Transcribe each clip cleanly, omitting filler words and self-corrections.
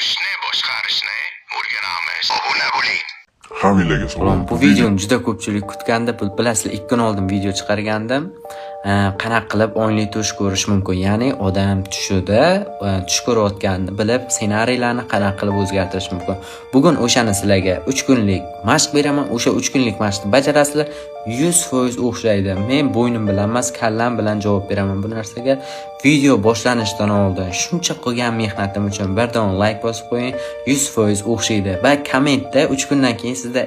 Tushni boshqarishni o'rganamiz. Obuna bo'ling. Hammanglarga salom. Bu videoni juda ko'pchilik kutgandi. Bilasizlar, 2 kun oldin video chiqargandim. Qanaqa qilib ongli tush ko'rish mumkin? Ya'ni odam tushida tush ko'rayotganini bilib, ssenariylarni qanaqa qilib o'zgartirish mumkin. Bugun o'shani sizlarga 3 kunlik mashq beraman. O'sha 3 kunlik mashqni bajarasizlar, 100% o'xshaydi. Men bo'ynim bilan emas, kallam bilan javob beraman bu narsaga. Video boshlanishidan oldin shuncha qilgan mehnatim uchun bir dona like bosib qo'ying, 100% o'xshaydi. Va kommentda 3 kundan keyin sizda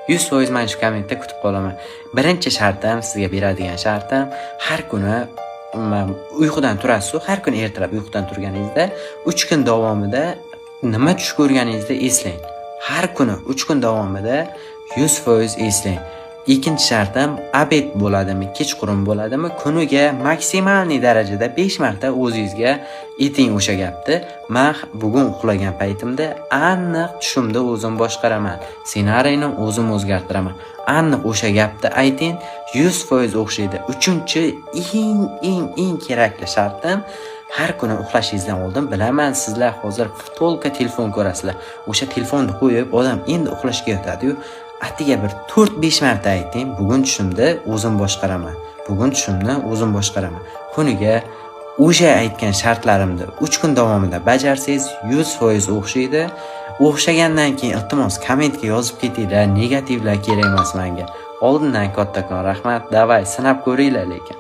100% mana shu kommentda kutib qolaman. Birinchi shartim, sizga beradigan shartim, har kuni uyqudan turasiz, har kuni ertalab uyqudan turganingizda 3 kun davomida nima tush ko'rganingizni eslang. Har kuni 3 kun davomida 100% eslang. Ikkinchi shartim, обед bo'ladimi, kechqurun bo'ladimi, kuniga максимальный darajada 5 marta o'zingizga ayting o'sha gapni. Man bugun uxlagan paytimda aniq tushimda o'zim boshqaraman. Ssenariyni o'zim o'zgartiraman. Aniq o'sha gapni ayting, 100% o'xshaydi. Uchinchi eng eng eng kerakli shartim, har kuni uxlashingizdan oldin, bilaman, sizlar hozir только telefon ko'rasizlar. O'sha telefonni qo'yib, odam endi uxlashga yotadi-yu, atiga bir 4-5 marta ayting, bugun tushimda o'zim boshqaraman. Bugun tushimni o'zim boshqaraman. Kuniga o'sha aytgan shartlarimni 3 kun davomida bajarsangiz 100% o'xshaydi. O'xshagandan keyin iltimos kommentga yozib ketinglar, negativlar kerak emas menga. Oldindan kattakon rahmat. Давай, sinab ko'ringlar lekin.